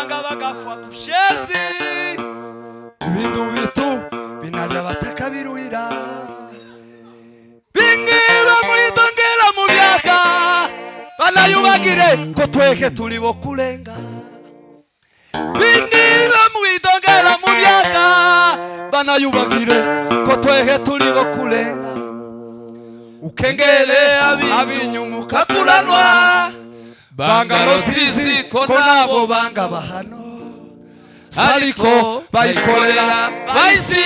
Banga bagafwa kushezi ibintu bitu binarya batakabiruhira, bingi bamwitongera mu myaka banayubagire ko tweke turi bo kurenga. Bingi bamwitongera mu myaka banayubagire ko tweke turi bo kurenga. Ukengele abinyuma kakuranwa banga rusizi ko nabo banga bahano ariko bayikorera bayisi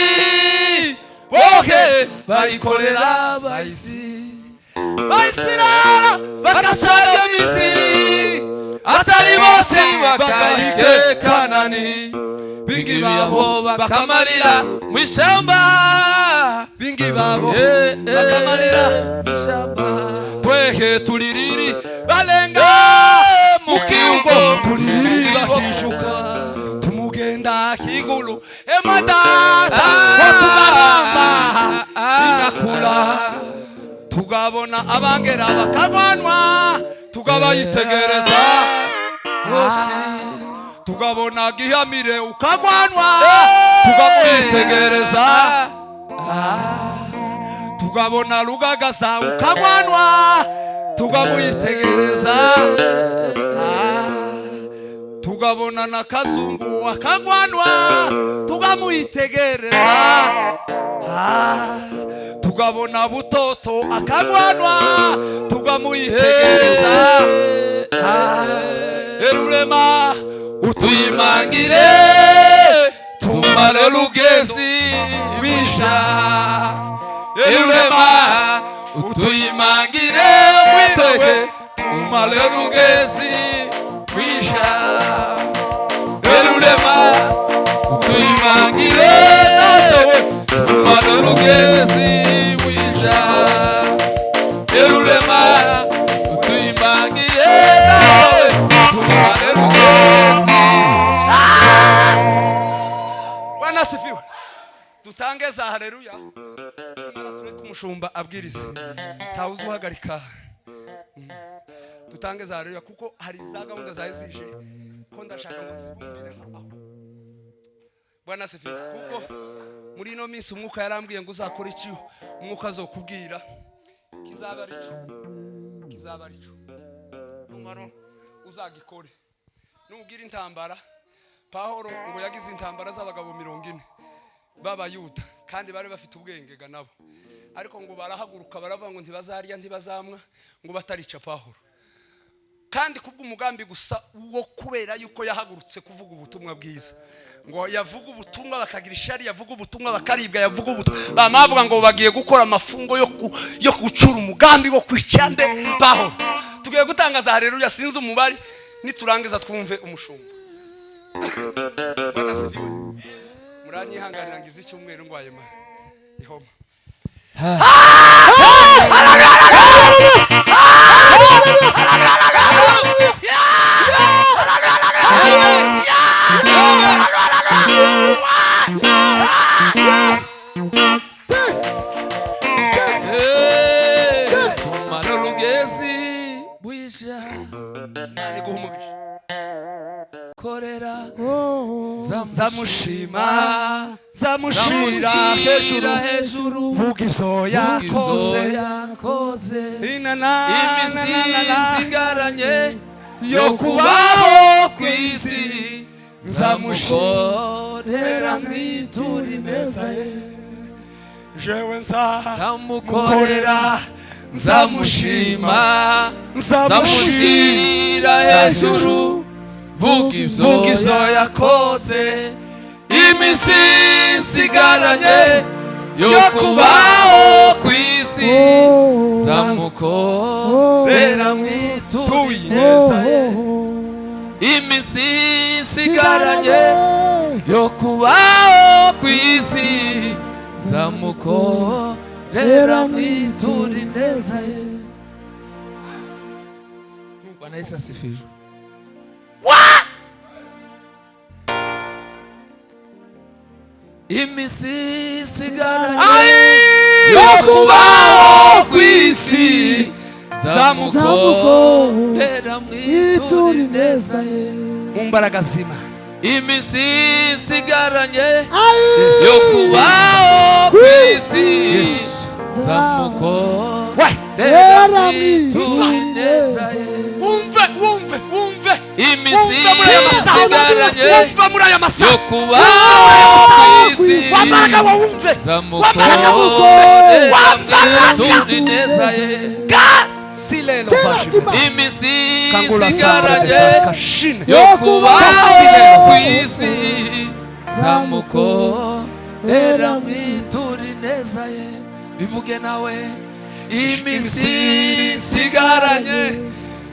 bohe bayikorera bayisi. Bayisirara bakashaga Misiri atari bose bakahike bakahike Kanani Kanani bingi babo bakamarira mu ishyamba. Bingi babo Eh, eh, bakamarira mu ishyamba. Twehe tuliriri balenga mu kiugo tuliriri bahishuka tumugenda higulu emadata watugaramba inakula tugabona abangera bakagwanwa tugabayitegereza tugabona gihamire ukagwanwa tugamwitegereza tugabona rugagaza ukagwanwa tugamwitegereza, tugabona na kazungu akagwanwa tugamwitegereza, tugabona butoto akagwanwa tugamwitegereza. Erurema utuyimangire tumare rugezi wisha. Erurema utuyimangire tweke tumare rugezi wisha. Erurema utuyimangire tumare rugezi wisha. Erurema utuyimangire tumare rugezi. Bwana asifiwe. Dutange za haleluya. Tumara tureke umushumba abwirize, ntawe uzuhagarika. Dutange za haleluya kuko hari za gahunda zari zije ko ndashaka ngo zibumbire aho. Bwana asifiwe. Kuko muri ino minsi umwuka yarambwiye ngo uzakora iki, umwuka azokubwira kizaba ari cyo, kizaba ari cyo. Numara uzagikore nugira intambara. Pahoro ngo yagize intambara z'abagabo 40 b'Abayuda kandi bari bafite ubwenge ga nabo, ariko ngo barahaguruka baravuga ngo ntibazarya ntibazamwa ngo batarica Pahoro, kandi kubw'umugambi gusa wo kubera yuko yahagurutse kuvuga ubutumwa bwiza. Ngo yavuga ubutumwa bakagira ishari, yavuga ubutumwa bakaribwa, yavuga ubutumwa bamavuga ngo bagiye gukora amafungo yo gucura umugambi wo kwica nde? Pahoro. Tugiye gutangaza haleluya, sinzi umubare, niturangiza twumve umushumba. Bwana asifiwe. Muranyihanganira ngize icyumweru ndwaye ma ihoma. Tumare rugezi bwisha. Imana iguhe umugisha. Korera. Nzamushima, nzamushira hejuru hejuru vuga ibyo yakoze yakoze inana iminsi isigaranye yo yo kubaho kubaho ku isi nzamukorera nzamukorera mwitura ineza ye. Jewe nzamukorera nzamukorera nzamushima nzamushima nzamushira nzamushyira hejuru vuga ibyo vuga ibyo yakoze iminsi isigaranye yo yo kubaho ku isi nzamukorera mwitura ineza ye. Iminsi isigaranye yo kubaho ku isi nzamukorera mwitura ineza ye. Bwana Yesu asifiwe. Iminsi isigaranye yo kubaho ku isi nzamukorera mwitura ineza ye. Mu mbaraga z'Imana. Iminsi isigaranye yo kubaho ku isi, nzamukorera mwitura ineza ye. Wumve, wumve, wumve. Iminsi Wumve muri aya masaha. isigaranye Wumve muri aya masaha. yo kubaho ku isi, Wambaraga wa, wumve. Wambaraga, wumve. nzamukorera Wambaraga. mwitura ineza ye. Silelo vajime. Iminsi Kangula isigaranye sangre kashine. yo kubaho ku isi, nzamukorera mwitura ineza ye. Bivuge nawe: iminsi isigaranye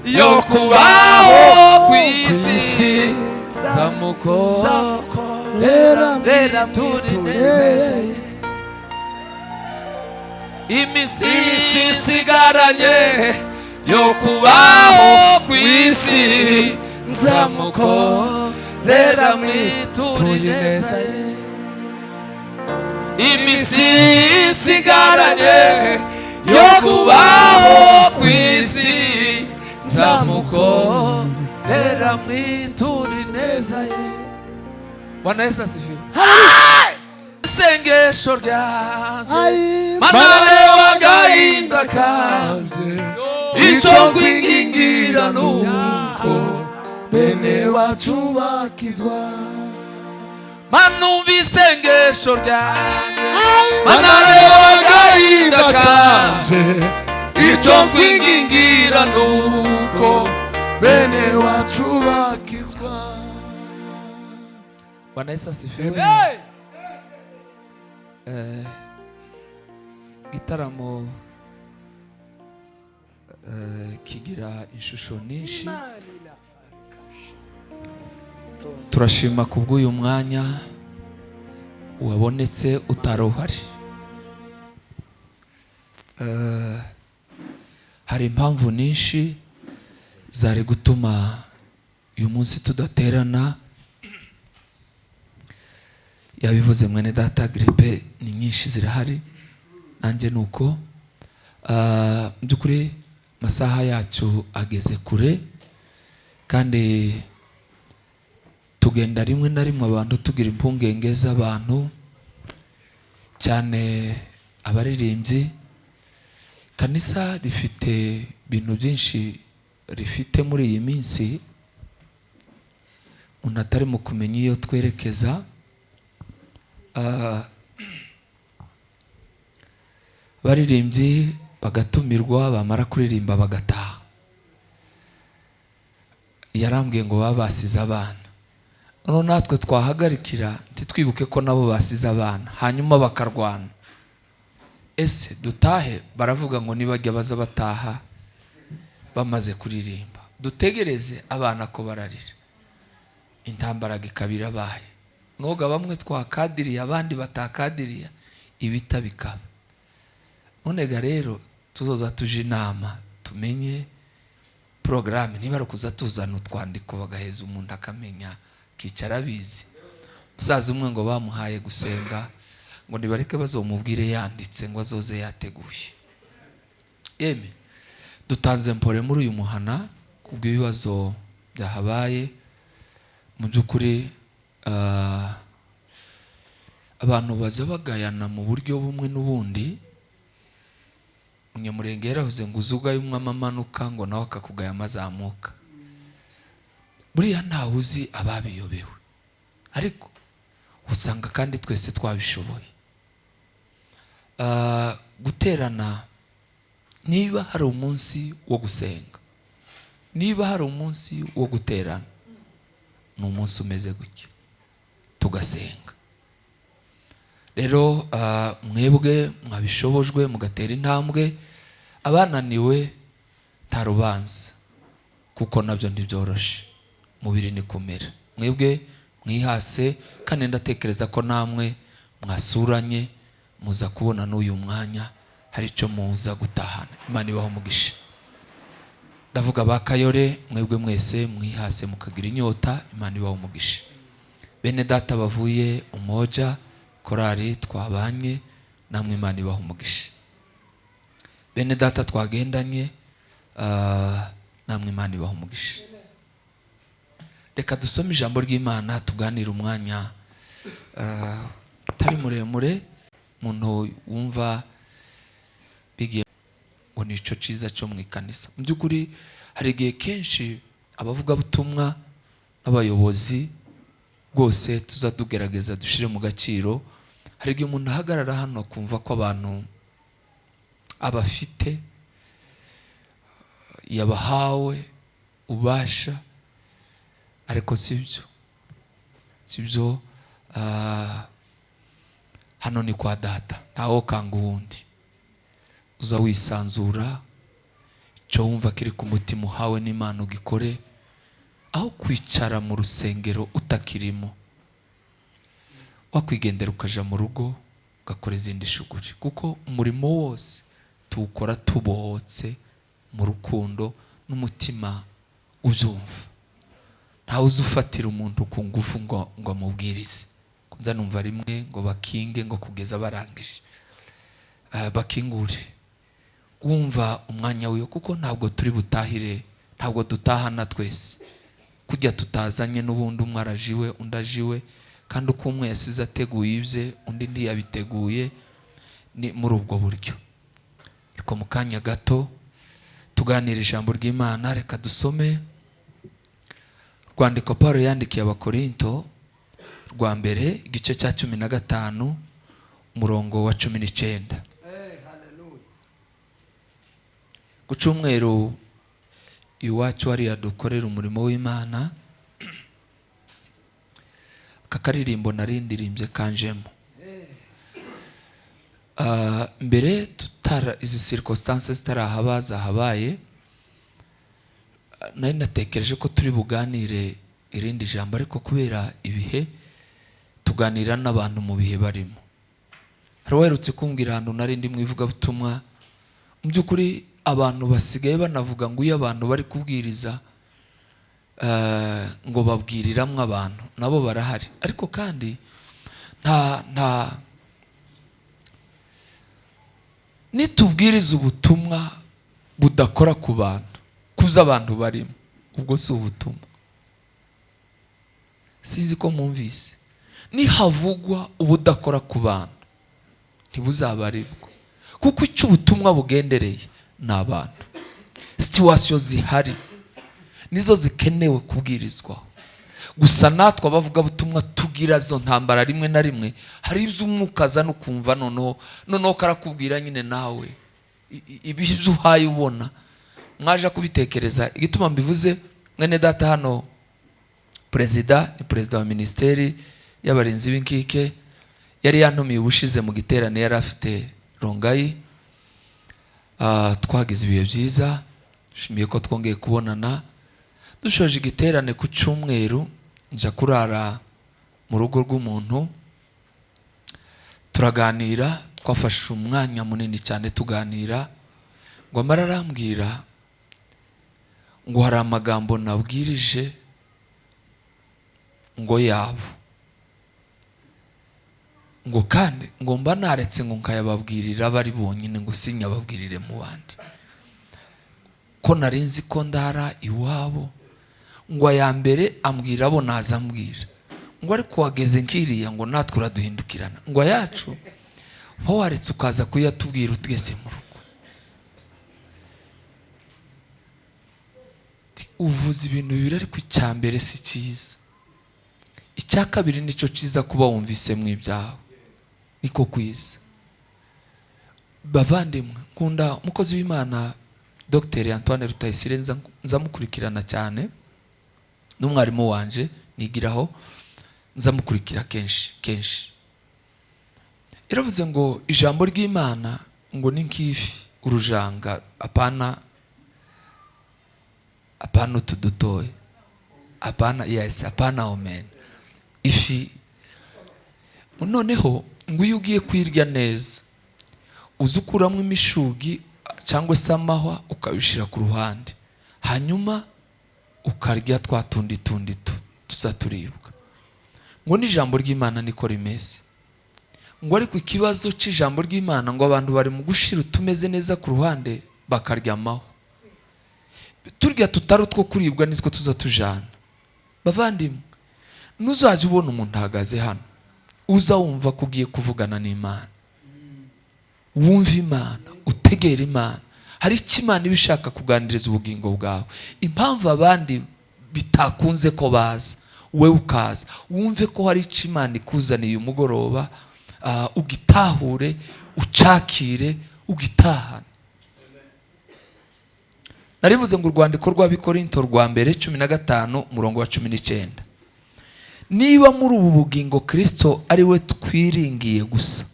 yo kubaho ku isi, nzamukorera mwitura ineza ye. Iminsi isigaranye yo kubaho ku isi, nzamukorera mwitura ineza ye. Iminsi isigaranye yo kubaho ku isi, nzamukorera mwitura ineza ye. Bwana Yesu asifiwe. Isengesho ryanje, Mana, reba agahinda kanje, icyo kwingingira nuko bene wacu bakizwa. Mana, umva isengesho ryanjye. Mana, Mana, reba reba agahinda agahinda kanje, kanje, icyo kwingingira nuko bene wacu bakizwa. Bwana Yesu asifiwe. Hey! Igitaramo kigira ishusho nyinshi. Turashima kubw'uyu mwanya wabonetse utari uhari. Hari impamvu nyinshi zari gutuma uyu munsi tudaterana. Yabivuze mwene data, grippe ni nyinshi zirahari, nanjye ni uko. Mu by'ukuri amasaha yacu ageze kure, kandi tugenda rimwe na rimwe abantu tugira impungenge z'abantu, cyane abaririmbyi. Kanisa rifite ibintu byinshi rifite muri iyi minsi umuntu atari mu kumenya iyo twerekeza. Abaririmbyi bagatumirwa, bamara kuririmba bagataha. Yarambwiye ngo baba basize abana. Noneho natwe twahagarikira ntitwibuke ko nabo basize abana, hanyuma bakarwana. Ese dutahe? Baravuga ngo nibajya baza bataha bamaze kuririmba, dutegereze abana ko bararira, intambaraga ikaba irabaye. Noga bamwe twakadiriye, abandi batakadiriye, ibita bikaba. None ga rero tuzoza tuje inama, tumenye porogaramu. Niba ari ukuza tuzana utwandiko bagaheza, umuntu akamenya, akicara abizi. Umusaza umwe ngo bamuhaye gusenga, ngo nibareke bazomubwire yanditse, ngo azoze yateguye. Yeme, dutanze mpore muri uyu muhana kubw'ibibazo byahabaye. Mu by'ukuri abantu baza bagayana mu buryo bumwe n'ubundi. Umunyamurenge yaravuze ngo uzugaye umwami amanuka, ngo nawe akakugaya amazamuka. Buriya ntawe uzi ababiyobewe, ariko usanga kandi twese twabishoboye. Guterana, niba hari umunsi wo gusenga, niba hari umunsi wo guterana, ni umunsi umeze gutya tugasenga. Rero mwebwe mwabishobojwe mugatera intambwe, abananiwe nta rubanza, kuko nabyo ntibyoroshe, umubiri ni kumera. Mwebwe mwihase, kandi ndatekereza ko namwe mwasuranye muza kubona n'uyu mwanya hari icyo muza gutahana. Imana ibaho umugisha. Ndavuga ba Kayore, mwebwe mwese mwihase mukagira inyota, Imana ibaho umugisha. Bene data bavuye Umoja, korari twabanye namwe, Imana ibaho umugisha. Bene data twagendanye, namwe Imana ibaho umugisha. Reka dusome ijambo ry'Imana, tuganire umwanya utari muremure. Umuntu wumva bigiye ngo ni ico ciza cyo mu ikanisa. Mu by'ukuri hari igihe kenshi abavugabutumwa n'abayobozi rwose tuza tugerageza dushire mu gaciro. Hari igihe umuntu ahagarara hano akumva ko abantu abafite yabahawe ubasha, ariko sibyo, sibyo. Hano ni kwa data, ntawo kanga uwundi. Uza wisanzura, icyo wumva kiri ku mutima uhawe n'Imana ugikore, aho kwicara mu rusengero utakirimo. Wakwigendera ukaja mu rugo ugakora izindi shuguri, kuko umurimo wose tuwukora tubohotse mu rukundo n'umutima ubyumva. Ntawe uzi ufatira umuntu ku ngufu ngo amubwirize. Nza numva rimwe ngo bakinge ngo kugeza barangije, bakingure wumva umwanya wiwe, kuko ntabwo turi butahire, ntabwo dutahana twese kujya tutazanye n'ubundi. Umwe arajiwe, undi ajiwe, kandi uko umwe yasize ateguye ibye undi ntiyabiteguye. Ni muri ubwo buryo. Ariko mu kanya gato tuganira ijambo ry'Imana. Reka dusome rwandiko Paul yandikiye Abakorinto rwa mbere, igice cya 15, umurongo wa 19. Ku cyumweru iwacu hariya dukorera umurimo w'Imana, aka karirimbo narindirimbye kanjemo. Mbere tutara izi circonstances zitarahaba zahabaye, nari natekereje ko turi buganire irindi jambo, ariko kubera ibihe tuganira n'abantu mu bihe barimo. Hari uwaherutse kumbwira ahantu nari ndi mu ivugabutumwa, mu by'ukuri abantu basigaye banavuga ngo iyo abantu bari kubwiriza, ngo babwiriramwo abantu, nabo barahari. Ariko kandi nta nitubwiriza ubutumwa budakora ku bantu, kuza abantu barimo, ubwo si ubutumwa. Sinzi ko mwumvise. Nihavugwa ubudakora ku bantu ntibuzaba aribwo, kuko icyo ubutumwa bugendereye ni abantu. Situation zihari nizo zikenewe kubwirizwaho. Gusa natwe abavugabutumwa tugira zo ntambara rimwe na rimwe, hari ibyo umwuka azana ukumva noneho karakubwira nyine nawe ibyo uhaye ubona mwaje kubitekereza. Igituma mbivuze, mwene data hano perezida ni perezida wa minisiteri y'abarinzi b'inkike, yari yantumiye ubushize mu giterane yari afite Rongayi. Twagize ibihe byiza, nshimiye ko twongeye kubonana. Dushoje igiterane ku cyumweru, nja kurara mu rugo rw'umuntu, turaganira, twafashe umwanya munini cyane tuganira. Ngo amara arambwira ngo hari amagambo nabwirije ngo yabo, ngo kandi ngo mba naretse ngo nkayababwirira bari bonyine, ngo sinyababwirire mu bandi, ko nari nzi ko ndara iwabo. Ngo aya mbere ambwira abo naza ambwira, ngo ariko wageze nkiriya ngo natwe uraduhindukirana, ngo ayacu wowe waretse ukaza kuyatubwira utwese mu rugo. Uvuze ibintu bibiri, ariko icya mbere si cyiza, icya kabiri nicyo cyiza kuba wumvise mu ibyawe, niko kwiza. Bavandimwe, nkunda umukozi w'Imana Dr Antoine Rutayisire, nzamukurikirana cyane, n'umwarimu wanje nigiraho, nzamukurikira kenshi kenshi. Yaravuze ngo ijambo ry'Imana ngo ni nk'ifi urujanga, apana utu dutoya, apana yes, apana omena ifi. Noneho ngo iyo ugiye kuyirya neza uza ukuramo imishugi cyangwa se amahwa ukabishira ku ruhande, hanyuma ukarya twa tundi tundi tuza turibwa. Ngo n'ijambo ry'Imana niko rimeze. Ngo ariko ikibazo cy'ijambo ry'Imana ngo abantu bari mu gushira utumeze neza ku ruhande bakarya amahwa, turya tutari utwo kuribwa nitwo tuza tujana. Bavandimwe, ntuzajya ubona umuntu ahagaze hano, uza wumva ko ugiye kuvugana n'Imana, wumva Imana, utegera Imana. Hari icyo Imana iba ishaka kuganiriza ubugingo bwawe. Impamvu abandi bitakunze ko baza, wowe ukaza, wumve ko hari icyo Imana ikuzaniye uyu mugoroba, ugitahure, ucakire, ugitahane. Narivuze ngo urwandiko rw'Abikorinto rwa mbere 15 umurongo wa 19: niba muri ubu bugingo Kirisito ari we twiringiye gusa,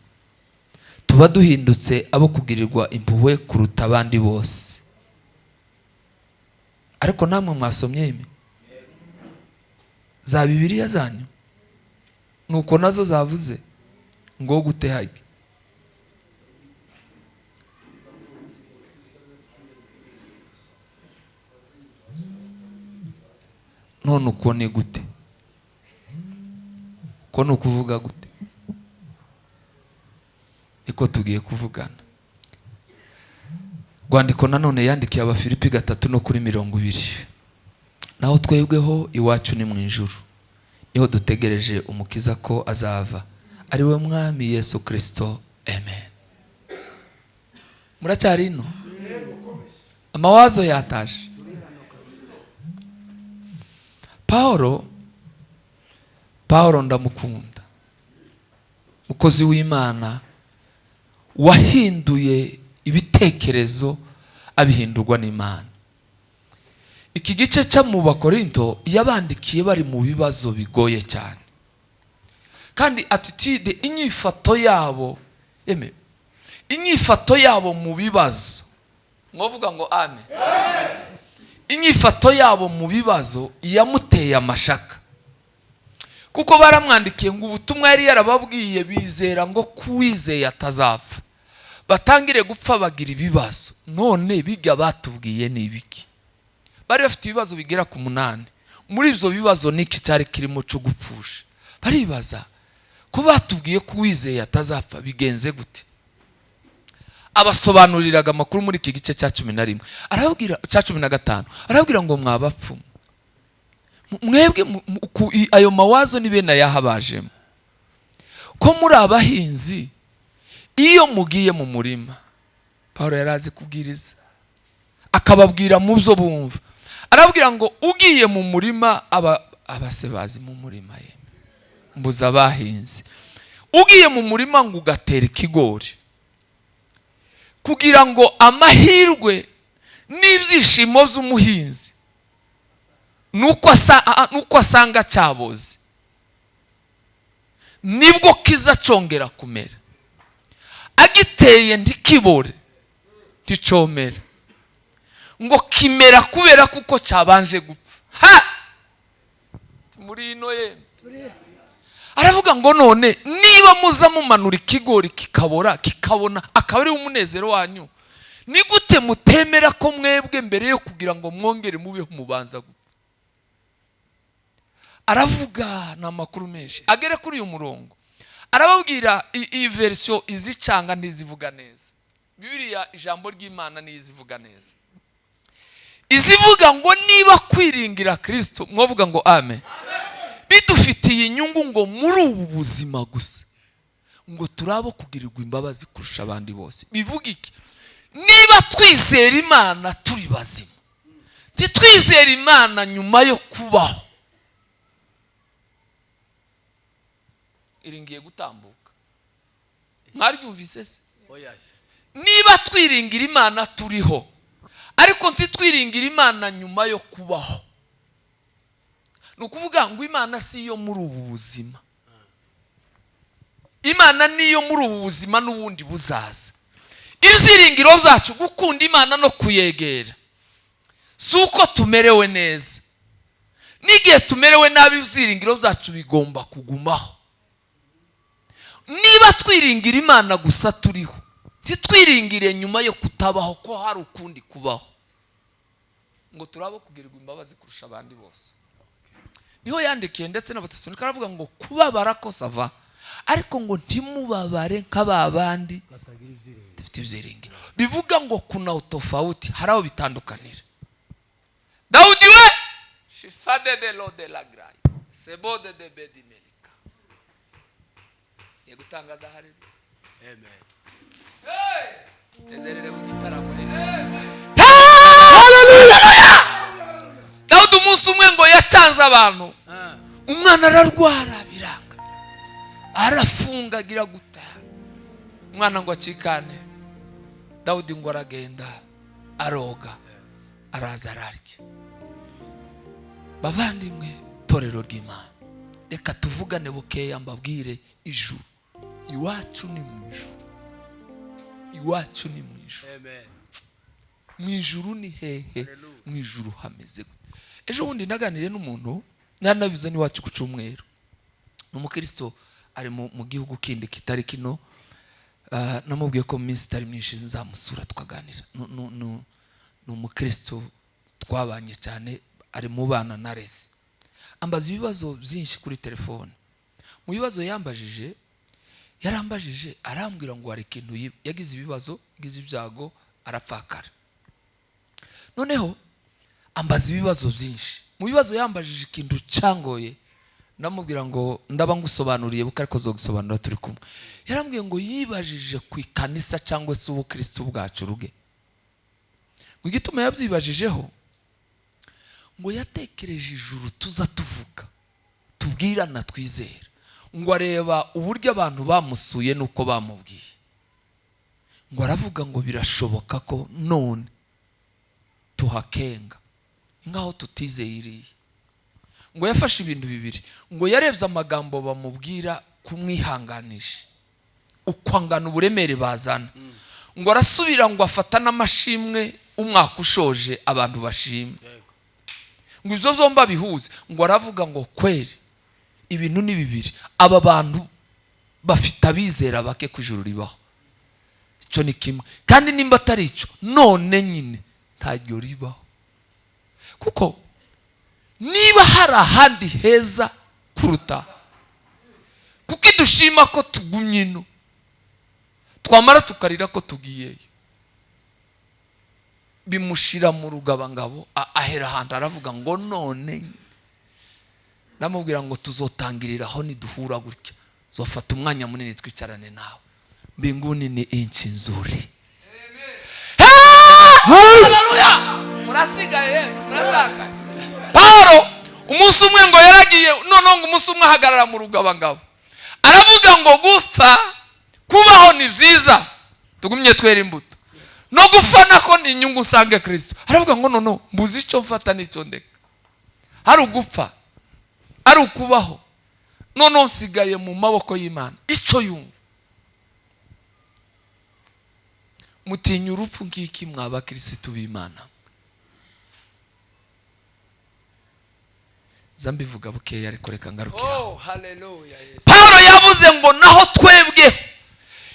tuba duhindutse abo kugirirwa impuhwe kuruta abandi bose. Ariko namwe mwasomye imi za Bibiliya zanyu, nuko nazo zavuze ngo gute hage? None uko ni gute? Ko ni ukuvuga gute? Niko tugiye kuvugana. Rwandiko nanone yandikiye Abafilipi 3 no kuri 20: naho twebweho iwacu ni mu ijuru, niho dutegereje umukiza ko azava, ari we Mwami Yesu Kristo. Amen. Muracyari ino? Amawazo yataje. Paulo ndamukunda, mukozi w'Imana wahinduye ibitekerezo abihindurwa n'Imana. Iki gice cyo mu Bakorinto yabandikiye bari mu bibazo bigoye cyane, kandi attitude, inyifato yabo, yeme inyifato yabo mu bibazo, mwavuga ngo amen. Inyifato yabo mu bibazo yamuteye amashaka, kuko baramwandikiye ngo ubutumwa yari yarababwiye bizera ngo kuwizeye atazapfa, batangire gupfa bagira ibibazo. None biga batubwiye ni ibiki? Bari bafite ibibazo bigera ku 8. Muri ibyo bibazo niki cyari kirimo cyo gupfusha? Baribaza ko batubwiye ko uwizeye atazapfa, bigenze gute? Abasobanuriraga amakuru muri iki gice cya 11, arababwira, cya 15, arababwira ngo mwabapfu mwebwe, ayo mawazo ni bene ayahabajemo, ko muri abahinzi iyo mugiye mu murima. Paulo yari azi kubwiriza, akababwira mu byo bumva. Arababwira ngo ugiye mu murima, abase bazi mu murima, yemwe mbuza abahinzi, ugiye mu murima ngo ugatera ikigori kugira ngo amahirwe n'ibyishimo by'umuhinzi nuko asanga cyaboze, nibwo kiza cyongera kumera. Agiteye ntikibore, nticomera, ngo kimera kubera kuko cyabanje gupfa. Ha, muri ino yemwe aravuga ngo none niba muza mumanura ikigori kikabora, kikabona, akaba ari umunezero wanyu, ni gute mutemera ko mwebwe mbere yo kugira ngo mwongere mubeho mubanza gupfa? Aravuga ni amakuru menshi agere kuri uyu murongo, arababwira iyi verisiyo izicanga ntizivuga neza. Bibiliya ijambo ry'Imana niyo izivuga neza, izivuga ngo niba kwiringira Kristo, mwavuga ngo amen, bidufitiye inyungu ngo muri ubu buzima gusa, ngo turabo kugirirwa imbabazi kurusha abandi bose. Bivuga iki? Niba twizera Imana turi bazima, titwizera Imana nyuma yo kubaho. Iringiye gutambuka, mwaryumvise se? Niba twiringira Imana turiho, ariko ntitwiringira Imana nyuma yo kubaho, ni ukuvuga ngo Imana si iyo muri ubu buzima, Imana niyo muri ubu buzima n'ubundi buzaza. Ibyiringiro byacu gukunda Imana no kuyegera si uko tumerewe neza, n'igihe tumerewe nabi ibyiringiro byacu bigomba kugumaho. Niba twiringira Imana gusa turiho, ntitwiringire nyuma yo kutabaho ko hari ukundi kubaho, ngo turabo kugirirwa imbabazi kurusha abandi bose. Niho yandikiye ndetse n'Abatesalonike, aravuga ngo kubabara ko sava, ariko ngo ntimubabare nk'aba bandi dufite ibyiringiro. Bivuga ngo kuna utofauti, hari aho bitandukanira. Dawudi we Fifade de lo de la graye sebode de bedi melika. Ngiye gutangaza, haleluya. Amen. Nezererewe igitaramo. Haleluya! Dawudi umunsi umwe ngo yacanze abantu. Umwana ararwara, biranga, arafunga, agira gutaha, umwana ngo acikane. Dawudi ngo aragenda, aroga, araza, ararya. Bavandimwe, torero ry'Imana, reka tuvugane bukeya, mbabwire ijuru. Iwacu ni mu ijuru, iwacu ni mu ijuru. Amen. Mu ijuru ni hehe? Mu ijuru hameze gute? Ejo bundi naganiriye n'umuntu, nanabivuze n'iwacu ku cyumweru. Ni umukristo, ari mu gihugu kindi kitari kino. Namubwiye ko mu minsi itari myinshi nzamusura tukaganira. Ni umukristo twabanye cyane, ari mu bana nareze. Ambaza ibibazo byinshi kuri telefone. Mu bibazo yambajije, yarambajije arambwira ngo hari ikintu yagize ibibazo, yagize ibyago, arapfakara. Noneho ambaza ibibazo byinshi. Mu bibazo yambajije, ikintu cyangoye, ndamubwira ngo ndaba ngusobanuriye buko, ariko zo gusobanura turi kumwe. Yarambwiye ngo yibajije ku ikanisa cyangwa se ubukristo bwacu ruge, ngo igituma yabyibajijeho, ngo yatekereje ijuru tuza tuvuga, tubwirana, twizera, ngo areba uburyo abantu bamusuye n'uko bamubwiye, ngo aravuga ngo birashoboka ko none tuhakenga nk'aho tutizeye iriya. Ngo yafashe ibintu bibiri: ngo yarebye amagambo bamubwira kumwihanganisha, uko angana, uburemere bazana, ngo arasubira, ngo afata n'amashimwe umwaka ushoje abantu bashima, ngo ibyo zombi abihuze, ngo aravuga ngo kweri ibintu ni bibiri, aba bantu bafite abizera bake ku ijuru ribaho, icyo ni kimwe, kandi nimba atari icyo, none nyine ntaryo ribaho, kuko niba hari ahandi heza kuruta, kuko idushima ko tugumye ino, twamara tukarira ko tugiyeyo. Bimushira mu rugabangabo, ahera ahantu aravuga ngo none. Ndamubwira ngo tuzotangirira aho niduhura gutya, zofata umwanya munini twicarane nawe. Mbinguni ni inchi nzuri. Haleluya! Murasigaye, muratakaye. Pawulo umunsi umwe ngo yaragiye, noneho ngo umunsi umwe ahagarara mu rugabangabo, aravuga ngo gupfa, kubaho ni byiza tugumye twera imbuto, no gupfa nako ni inyungu, usange Kirisito. Aravuga ngo noneho mbuze icyo mfata n'icyo ndeka, hari ugupfa, ari ukubaho, noneho nsigaye mu maboko y'Imana icyo yumva. Mutinya urupfu ngiki, mwa bakirisitu b'Imana? Za mbivuga bukeya, ariko reka ngarukire aho. Oh, hallelujah, yes. Pawulo yavuze ngo naho twebwe,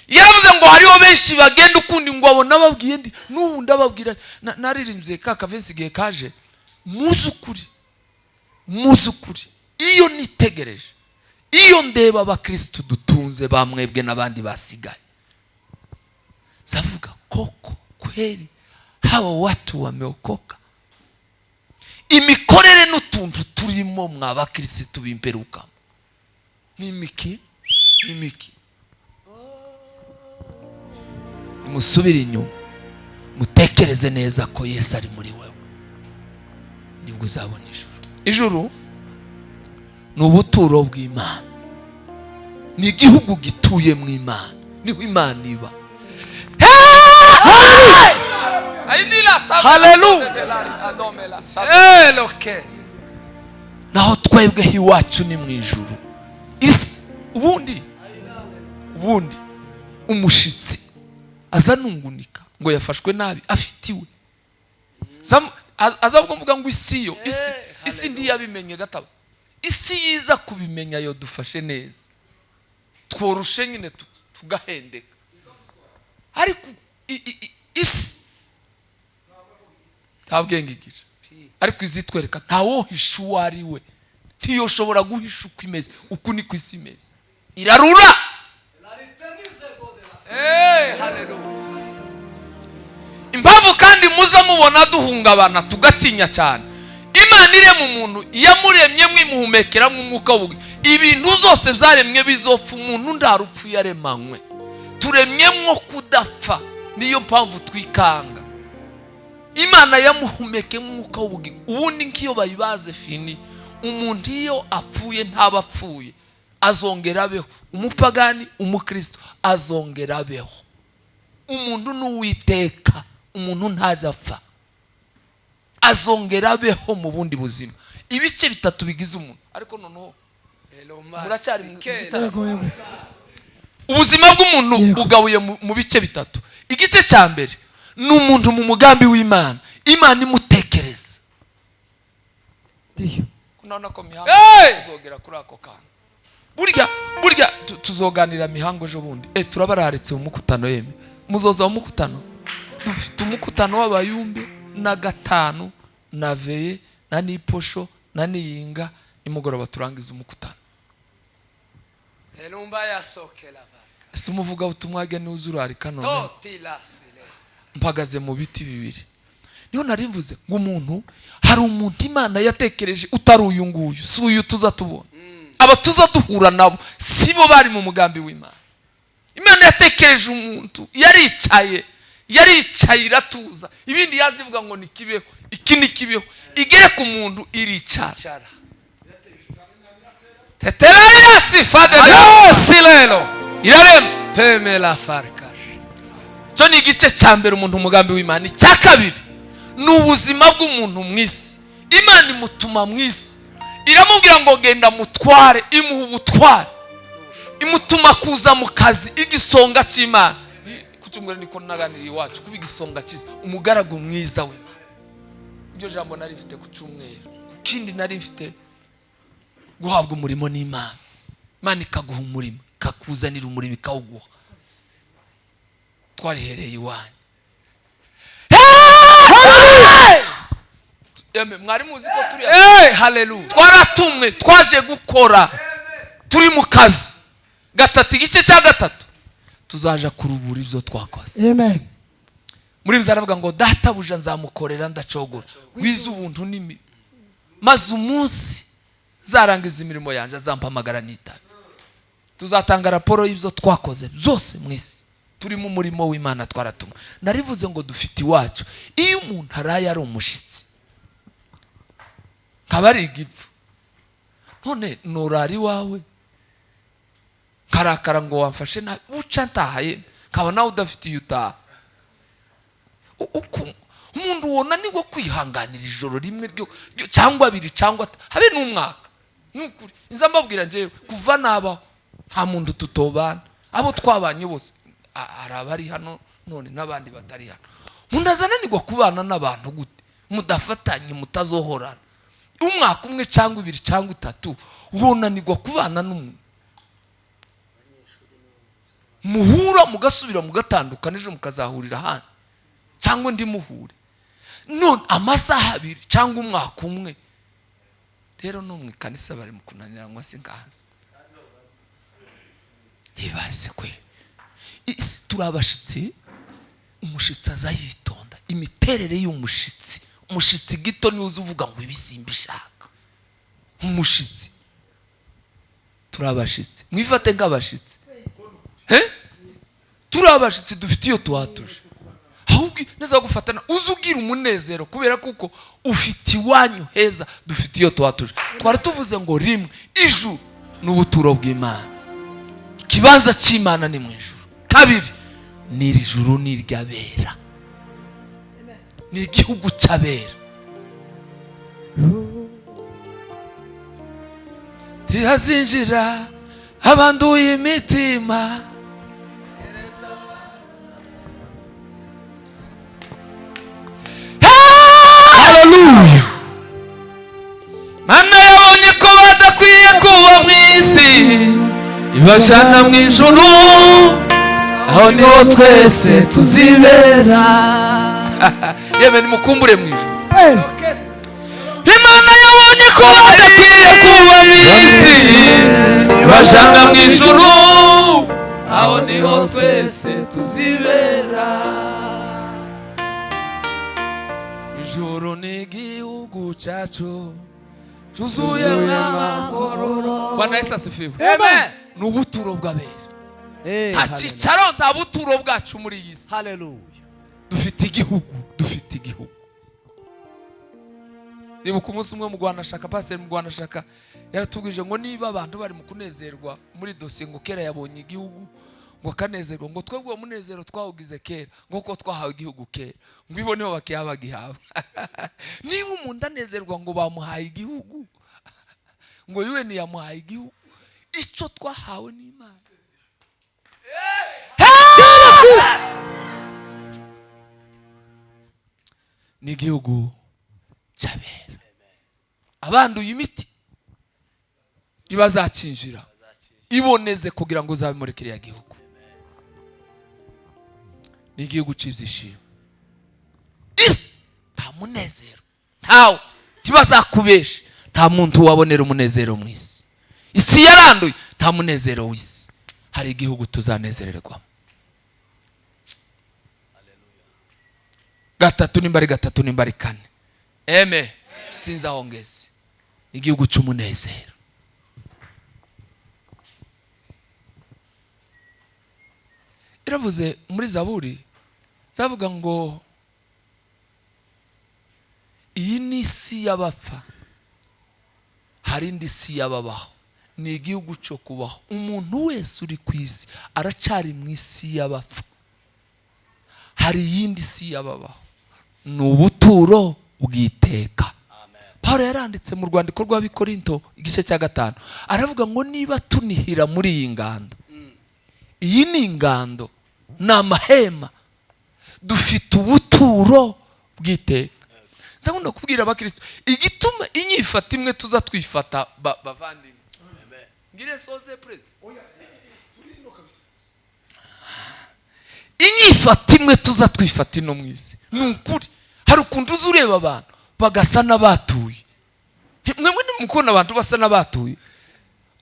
yaravuze ngo hariho benshi bagenda ukundi, ngo abo nababwiye ndi n'ubu ndababwira. Naririmbye ka kavensi igihe kaje, muzi ukuri, muzi ukuri. Iyo nitegereje, iyo ndeba abakirisitu dutunze, bamwebwe n'abandi basigaye, zavuga koko kweli hawa watu wameokoka. Imikorere n'utuntu turimo, mwa bakirisitu b'imperukamo, ni imiki, ni imiki. Nimusubire inyuma, mutekereze neza ko Yesu ari muri wewe, nibwo uzabona ijuru. Ijuru ni ubuturo bw'Imana, ni igihugu gituye mu Imana, niho Imana iba. Hallelujah. Eloke. Naho twebwe iwacu ni mu ijuru. Isi ubundi umushitsi aza nungunika ngo yafashwe nabi, afitiwe. Aza kuvuga ngo isi yo isi ntiyabimenye gataba. Isi yiza kubimenya yo dufashe neza, tworoshe nyine, tugahendeka, ariko isi nta bwenge igira, ariko izitwereka ntawohisha uwo ari we, ntiyoshobora guhisha uko imeze. Uku niko isi imeze, irarura. Hallelujah. Impamvu kandi muza mubona duhungabana, tugatinya cyane, Imana irema umuntu, yamuremye mwimuhumekeramo umwuka w'ubugingo. Ibintu zose byaremwe bizopfa, umuntu nta rupfu yaremanywe. Turemyemwo kudapfa, niyo mpamvu twikanga. Imana yamuhumekemo umwuka w'ubugingo. Ubundi nk'iyo bayibaze fini, umuntu iyo apfuye ntaba apfuye, azongera abeho. Umupagani, umukristo, azongera abeho. Umuntu ni Uwiteka, umuntu ntajya apfa, azongera abeho mu bundi buzima. Ibice bitatu bigize umuntu. Ariko noneho muracyari mu gitaramo? Yego, yego. Ubuzima bw'umuntu bugabuye mu bice bitatu. Igice cya mbere ni umuntu mu mugambi w'Imana, Imana imutekereza. Ndiyo. Urabona ko mihango Hey! tuzogera kuri ako kantu. Burya burya tuzoganira mihango ejo bundi. Turabararitse mu mukutano. Yeme, muzoza mu mukutano. Dufite umukutano w'abayumbe na gatanu na veye na niposho na niyinga, nimugoroba turangiza umukutano. Elumba yasokela barka. Ese umuvugabutumwa wajya niwe uzurarika none? Totila sile. Mpagaze mu biti bibiri. Niho nari mvuze ngo umuntu, hari umuntu Imana yatekereje utari uyu nguyu. Si uyu tuza tubona, aba tuza duhura nabo si bo bari mu mugambi w'Imana. Imana yatekereje umuntu, yaricaye, yaricaye iratuza, ibindi yazivuga ngo nikibeho iki, nikibeho, igere ku muntu iricara. Chara. Tetereyasi fadede. Alo silelo. Irarema. Pemela farkash. Icyo ni igice cya mbere, umuntu umugambi w'Imana. Icya kabiri ni ubuzima bw'umuntu mu isi. Imana imutuma mu isi, iramubwira ngo genda mutware, imuha ubutware, imutuma kuza mu kazi, igisonga cy'Imana. Ku cyumweru niko naganiriye iwacu, kuba igisonga cyiza, umugaragu mwiza w'Imana. Iryo jambo nari mfite ku cyumweru. Ku kindi nari mfite guhabwa umurimo n'Imana. Imana ikaguha umurimo, ikakuzanira umurimo, ikawuguha. Twarihereye iwanyu. Yeme, mwari muzi ko turi Hey, hallelujah. twaratumwe, twaje gukora, turi mu kazi. Gatatu, igice cya gatatu, tuzaja kurubura ibyo twakoze. Amen. Muri biza aravuga ngo databuja nzamukorera ndacogora, wize ubuntu n'imi, maze umunsi nzarangiza imirimo yanjye azampamagara nitabe. Tuzatanga raporo y'ibyo twakoze byose mu isi. Turi mu murimo w'Imana, twaratumwe. Narivuze ngo dufite iwacu. Iyo umuntu araye ari umushyitsi, nkaba ari igipfu, none nurara iwawe nkarakara ngo wamfashe nabi, uca ntahaye, nkaba nawe udafite iyo utaha. Umuntu wonanirwa kwihanganira ijoro rimwe cyangwa abiri cyangwa habe n'umwaka. Nukuri nza mbabwira, njyewe kuva nabaho nta muntu tutobana. Abo twabanye bose, hari abari hano none n'abandi batari hano. Umuntu azananirwa kubana n'abantu gute mudafatanye, mutazohorana? Umwaka umwe cyangwa ibiri cyangwa itatu, wonanirwa kubana n'umuntu muhura mugasubira mugatandukana, ejo mukazahurira ahandi cyangwa undi muhure none amasaha 2 cyangwa umwaka umwe? Rero no mu ikanisa bari mu kunaniranwa, singazi. Ibaze kwe isi turi abashitsi. Umushitsi aza yitonda. Imiterere y'umushitsi, umushitsi gito niwe uza uvuga ngo ibi simbishaka. Umushitsi, turi abashitsi, mwifate nk'abashitsi. He, turi abashitsi, dufite iyo tuhatuje. Ahubwo neza gufatana, uze ugira umunezero kubera kuko ufite iwanyu heza. Dufite iyo tuhatuje. Twari tuvuze ngo rimwe, ijuru ni ubuturo bw'Imana, ikibanza cy'Imana ni mu ijuru. Kabiri, ni iri juru ni iry'abera, ni igihugu cy'abera. Ntihazinjira abanduye imitima. Haleluya. Mana yabonye ko badakwiye kuba mu isi, ibajana mu ijuru, aho niho twese tuzibera. Yewe, nimukumbure mu ijuru. Imana yabonye ko badakwiye kuba mu isi, ibajana mu ijuru, aho niho twese tuzibera. Ijuru. Ijuru ni igihugu cyacu cyuzuye amahoro. Bwana Yesu asifiwe. Amen. Ni ubuturo bw'abera. Eh, Nta cyicaro, nta buturo bwacu muri iyi si. Haleluya. Dufite igihugu, dufite igihugu. Ndibuka umunsi umwe mu Rwanda, pasiteri mu Rwanda yaratubwije ngo niba abantu bari mu kunezerwa muri dosiye, ngo kera yabonye igihugu, ngo akanezerwa, ngo twebwe uwo munezero twawugize kera, ngo ko twahawe igihugu kera, ngo ibo nibo bakiha bagihabwa. Niba umuntu anezerwa ngo bamuhaye igihugu, ngo yuwe ntiyamuhaye igihugu, icyo twahawe n'Imana ni igihugu cy'abera. Abanduye imiti ntibazakinjira. Iboneze kugira ngo uzabe muri kiriya gihugu. Ni igihugu cy'ibyishimo. Isi nta munezero, ntawe. Ntibazakubeshe, nta muntu wabonera umunezero mu isi. Isi yaranduye, nta munezero w'isi. Hari igihugu tuzanezererwamo. Gatatu nimba ari gatatu, nimba ari kane, eme sinzi aho ngeze. Igihugu cy'umunezero. Iravuze muri Zaburi, zavuga ngo iyi ni isi y'abapfa, hari indi si y'ababaho. Ni igihugu cyo kubaho. Umuntu wese uri ku isi aracari mu isi y'abapfa, hari iyindi si y'ababaho, ni ubuturo bw'iteka. Paul yaranditse mu rwandiko rw'Abikorinto igice cya 5, aravuga ngo niba tunihira muri iyi ngando, iyi ni ingando, ni amahema, dufite ubuturo bw'iteka. Nzakunda kubwira abakristo igituma inyifata imwe tuza twifata bavandimwe. Ngire soze president. Inyifata imwe tuza twifata ino mu isi. Ni ukuri hari ukuntu uza ureba abantu bagasa n'abatuye. Mwemwe nimukubona abantu basa n'abatuye,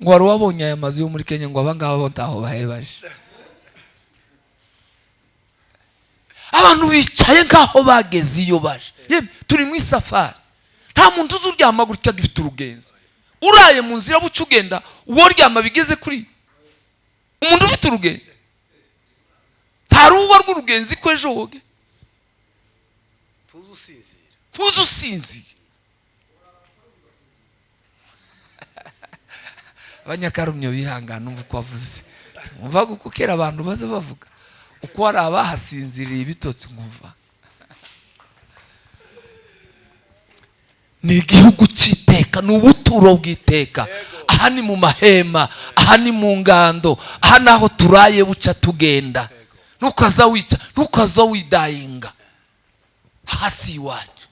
ngo wari wabonye aya mazu yo muri Kenya, ngo aba ngaba bo ntaho bahebaje. Abantu bicaye nkaho bageze iyo baje. Yemwe turi mu isafari, nta muntu uza uryama gutya agifite urugenzi. Uraye mu nzira buca ugenda, uwo ryama bigeze kuri umuntu ufite urugenzi. Nta rubuga rw'urugenzi ko ejo woge tuzi usinzira. Abanyakarumyo bihangana, umva uko avuze, umva uko kera abantu baza bavuga uko hari abahasinziriye ibitotsi, nkumva ni igihugu cy'iteka, ni ubuturo bw'iteka. Aha ni mu mahema, aha ni mu ngando, aha naho turaye buca tugenda. Ntukaza wica, ntukaza widayinga, hasi iwacu.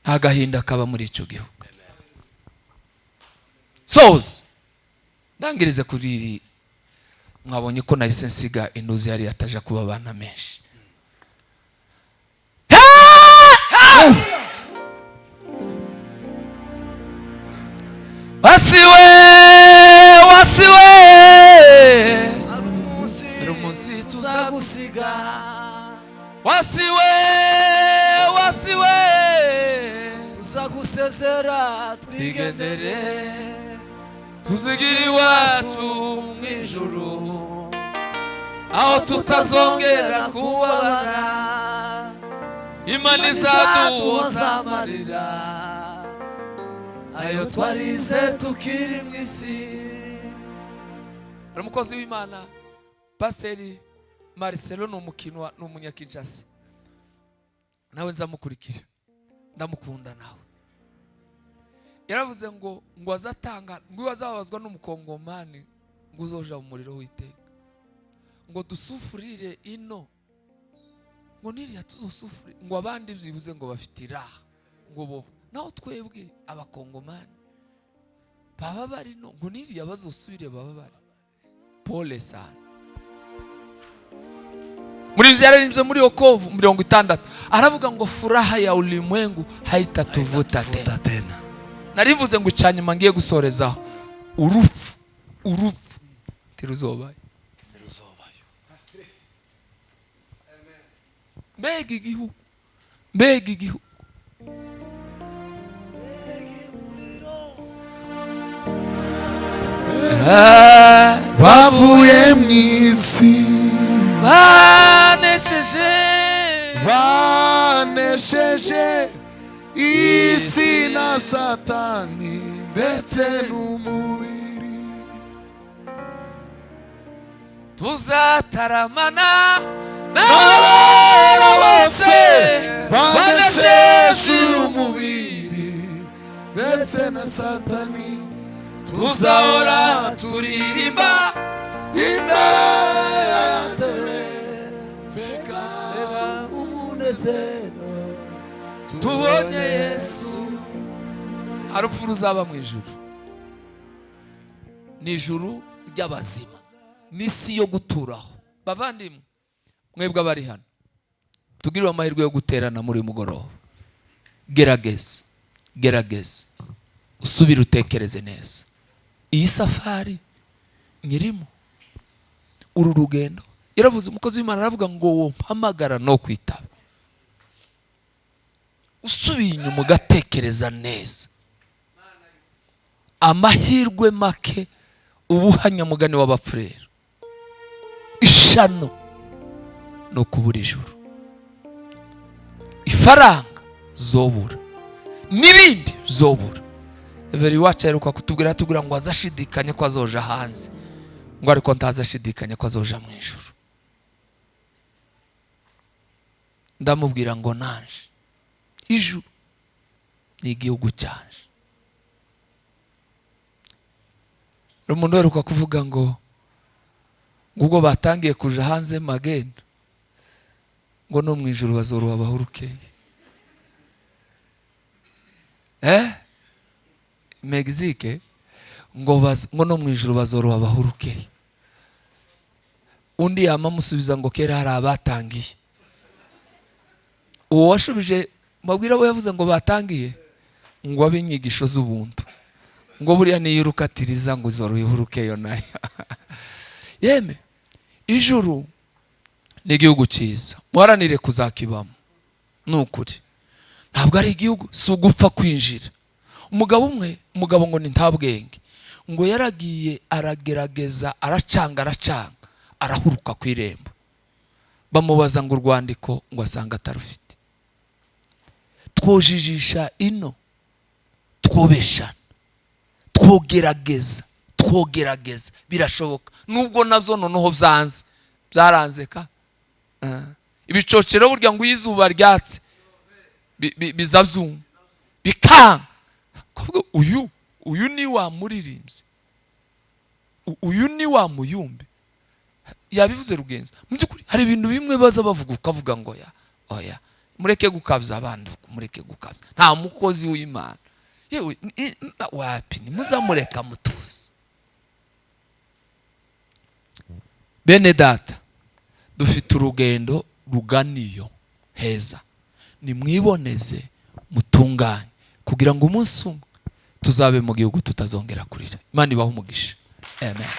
Nta gahinda kaba muri icyo gihugu. Soze ndangirize kuri iri, mwabonye ko nahise nsiga induzi yari yataje kuba abana menshi. Wasiwe, wasiwe, hari umunsi tuzagusiga. Wasiwe, wasiwe, tuzagusezera twigendere, tuzigira iwacu mu ijuru, aho tutazongera kubabara. Imana izaduhoza amarira ayo twarize tukiri mu isi. Hari umukozi w'Imana Pasiteri Marcelo, ni umukinwa, ni umunyakinshasa, nawe nzamukurikira, ndamukunda. Nawe yaravuze ngo ngo azatanga, ngo iyo azababazwa n'umukongomani ngo uzoja mu muriro w'iteka, ngo dusufurire ino, ngo niriya tuzosufurire, ngo abandi byibuze ngo bafite iraha, ngo bo naho twebwe abakongomani baba bari no, ngo niriya bazosubire baba bari. Pole sana. Muri yararimbye muri Yokovu 60 aravuga ngo furaha ya ulimwengu haitatuvuta tena. Narivuze ngo icyanyuma ngiye gusorezaho, urupfu, urupfu ntiruzobayo. Mbega igihugu, mbega igihugu! Bavuye mu isi, banesheje, banesheje isi na Satani ndetse n'umubiri. Tuzataramana n'abera n'abera bose bose banesheje umubiri ndetse na Satani, tuzahora turirimba imbere, mbega umunezero tubonye Yesu. Nta rupfu ruzaba mu ijuru. Ni ijuru ry'abazima n'isi yo guturaho. Bavandimwe, mwebwe abari hano tugiriwe amahirwe yo guterana muri uyu mugoroba, gerageza, gerageza usubire utekereze neza. Iyi safari nyirimo, uru rugendo, yaravuze umukozi w'Imana aravuga ngo wompamagara no kwitaba. Usubiye inyuma ugatekereza neza, amahirwe make ubuhanyamugani w'abapfurero, ishano ni ukubura ijuru, ifaranga zobura n'ibindi zobura. Everi wacu aheruka kutubwira, atubwira ngo azashidikanya ko azoja hanze, ngo ariko ntazashidikanya ko azoja mu ijuru. Ndamubwira ngo nanje ijuru ni igihugu cyanje. Hari umuntu uheruka kuvuga ngo ubwo batangiye kuja hanze magendo, ngo no mu ijuru bazoroha bahurukeye. Mexique ngo no mu ijuru bazoroha bahurukeye. Undi yama amusubiza ngo kera hari abatangiye. Uwo washubije mbabwira abo yavuze ngo batangiye, ngo abe inyigisho z'ubuntu, ngo buriya niyo urukatiriza ngo uzoroha ihurukeyo nayo. Yeme, ijuru ni igihugu cyiza, muharanire kuzakibamo. Ni ukuri ntabwo ari igihugu, si ugupfa kwinjira. Umugabo umwe, umugabo ngo ni ntabwenge, ngo yaragiye aragerageza, aracanga, aracanga, arahuruka ku irembo. Bamubaza ngo urwandiko, ngo asanga atarufite. Twojijisha ino, twobeshana, twogerageza, twogerageza, birashoboka. Nubwo nabyo noneho byanze, byaranze ka. Ibicocero burya ngo iyo izuba ryatse biza byuma bikanga. Kuvuga uyu ni wa muririmbyi, uyu ni wa muyumbe, yabivuze Rugenza. Mu by'ukuri hari ibintu bimwe baza bavuga ukavuga ngo ya oya, mureke gukabya abandi, mureke gukabya. Nta mukozi w'Imana yewe wapi, nimuzamureka mutuze. Bene data, dufite urugendo ruganiyo heza, nimwiboneze mutunganye kugira ngo umunsi umwe tuzabe mu gihugu tutazongera kurira. Imana ibahe umugisha. Amen.